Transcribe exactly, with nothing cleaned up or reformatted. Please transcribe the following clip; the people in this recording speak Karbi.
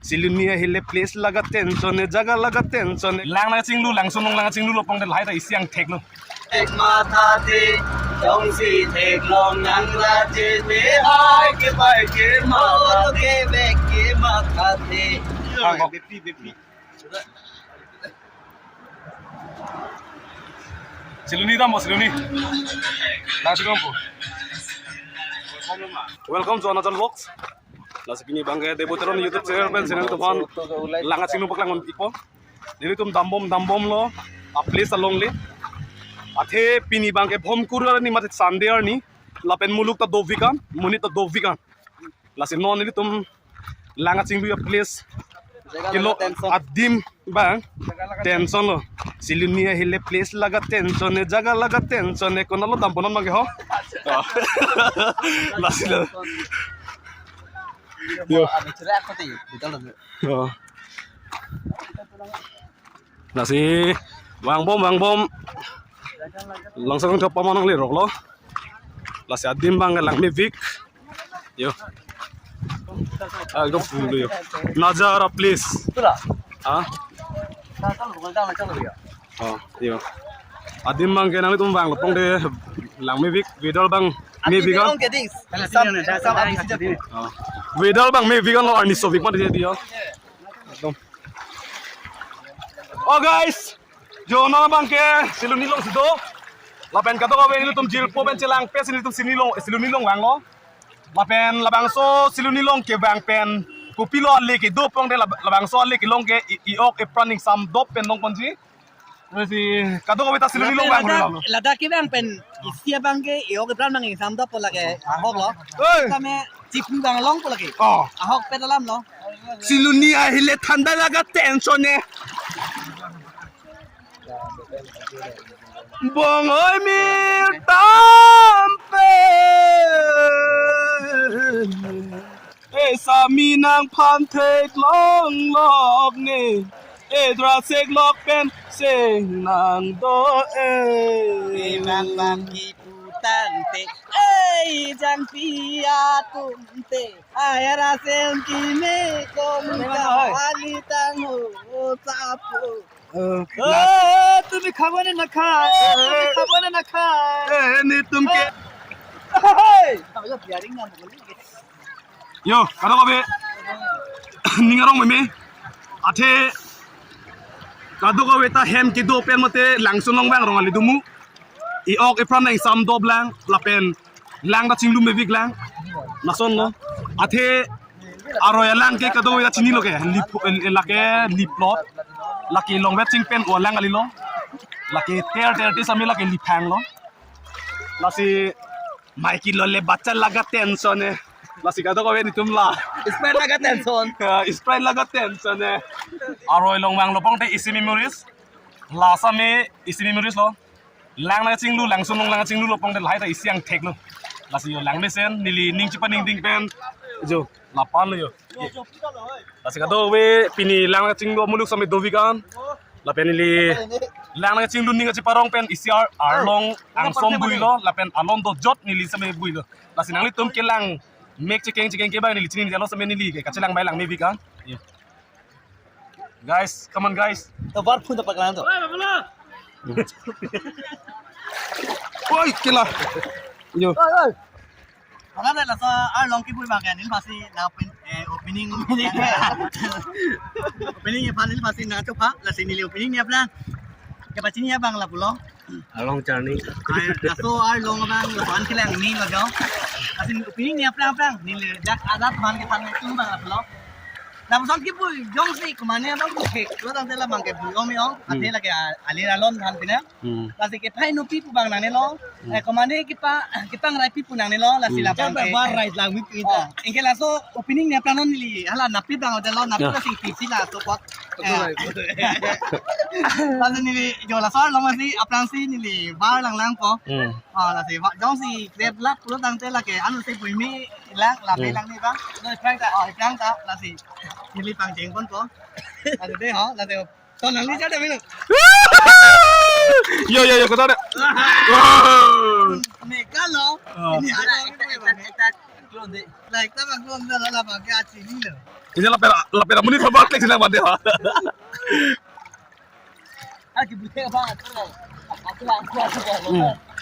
Siloni ahile place laga tension e, jaga laga tension e. Lang nangchinglu, Langsunlong lang chinglu lo pong de lahai ta isi angthek lo. Thek matha the, jongsi theklong nang la je the, hai ke pai ke matha the, bek ke matha the. Ah, kok. Bepi, bepi. Siloni dam bo, Siloni. Lang chinglu dam bo. Welcome to Arunachal Vlogs. Lasi pini abangke Debo Teron YouTube channel pen channel tuhan lang chinglu paklang ikpo. Nelitum dambom dambom lo, a place alongle. Athe pini abangke Bhomkur arni mate Sunday arni. Lapen muluk ta dovik an, monit ta dovik an. Lasi non nelitum lang chinglu a place. Jaga kilo laga tension. Adim abang. Jaga laga tension lo. Siloni ahile place laga tension e, jaga laga tension e, konat lo dampo non abangke ho. Lasi lo. Yo. Ada cerai apa tadi? Betul lo. Yo. Lasi vangbom, vangbom. Langsung ke pamanang le rok lo. Lasi adim abang lang mevik. Yo. Ah, ekdom full yo. Nazara place. Itulah. Ah? Nah, kalau bukan tangan, kalau ya. Oh, yo. Adim abangke nanglitum vanglo pong de lang mevik, weather abang mevik an. Long ke ding. Sam, sam abisi de. Oh. Weather abang mevik an lo, arni sovik ma de dia. Ekdom. Oh guys, jo non abangke Siloni along si do. Lapen kadokave nelitum jirpo pen chelangpet si nelitum Siloni along, Siloni along vanglo. Lapen labangso Siloni along kevang pen kopilo ale kedo pong de lab-, labangso ale kelong ke i-, i-ok ipran ingsam dop pen longponji. Lasi kadokave ta Siloni along vang ladak, lo. Ladak kevang pen isi abangke i-ok ipran abang ingsam doppo lake ahok lo. Hey! Kame chiplu abang longpo lake. Oh. Ahokpet alam lo. Siloni ahile thanda laga tension e. Bong oi mir tampe. E sami nangphan theklong lok ne. E dra seklok pen seng nang do e. Memang bang kipu tangte. E jangpi atum te. Ayara sem kime kom ka ali tang ho sapo. Eh, তুমি খাবা নে নাখায়? তুমি খাবা নে নাখায়? Eh, netum ke. Hey! Yo, kadokave ning arong meme. Athe kadokave ta hem kedo pen mate Langsunlong vang rong ali domu. I-ok ipran ingsam dop lang lapen lang ta chinglu mevik lang. Lason lo. Athe aroi alang ke kadokave ta chinilo ke. Lip, eh, lake liplot. Lake longvet chingpen o lang ali lo. Lake ter ter te sami lake liphang lo. Lasi mai kilo le bacha laga tension e. Lasi kadokave netum la. Sprite laga tension. Ya, Sprite laga tension e. Aroi along vanglo pong te isi memories. La same isi memories lo. Lang nangchinglu, Langsunlong lang chinglu lo pong de lahai ta isi angthek lo. Lasi yo lang mesen, neli ning chipaningding pen. Jo, lapan lo yo. Lasi kadokave pini lang nangchinglu muluk same dovik an. Lapen neli lang nangchinglu ning chiparong pen isi ar, arlong angsom bui lo, lapen alon dojot neli same bui lo. Lasi nanglitum ke lang mek chekeng chekeng ke bang neli chini jalo same neli ke kachelang bai lang mevik an. Yo. Guys, come on guys. To bar phun to paklang to. Oi, kila. Yo. Oi, oi. Mangana laso arlong kebui abangke neli pasi na open, eh, opening, opening. Opening aphan neli pasi nangchopha, lasi neli opening ni aplang. Kepachini abang lapulo. Arlong charni. Ai, laso arlong abang lapuan kelang ni lo jo. Lasi opening ni aplang aplang. Neli jak adat aphan kethan ni tum abang lapulo. Lapuson kebui jongsi komane abang kethek lo tangte labang kebui om ong. Hmm. Athe lake a-, alir alon than pine. Hmm. Lasi kephai nopi pu abang nangnelo. Hmm. Eh, komane kepa, kepangrai pi pu nangnelo. Lasi, hmm, labang ke. Bar rai lang mi pi ta. Oh, anke laso opening ni aplang non neli. Hala napi abang hotel lo, napi, ya, lasi pisi laso pot. Eh. Lasi neli jo laso arlong lasi aplang si neli bar lang lang po. Hmm. Oh, lasi ba, jongsi krep lak pulo tangte lake anu si bui mi lang, lapi, hmm, lang ni ba. No, iplang ta. Oh, iplang ta, lasi neli pangjeng ponpo. Lasi de ho, lasi to nangli ja de mino. Yo, yo, yo, kota de. Wow. Mega lo. Oh. Ini ada ekta, ekta, ekta. Like ta bang bang la la bang ke achini lo. Ini lapera lapera muni thobar klik sinang bande ha. Ah, ki bule ba. Aku aku aku.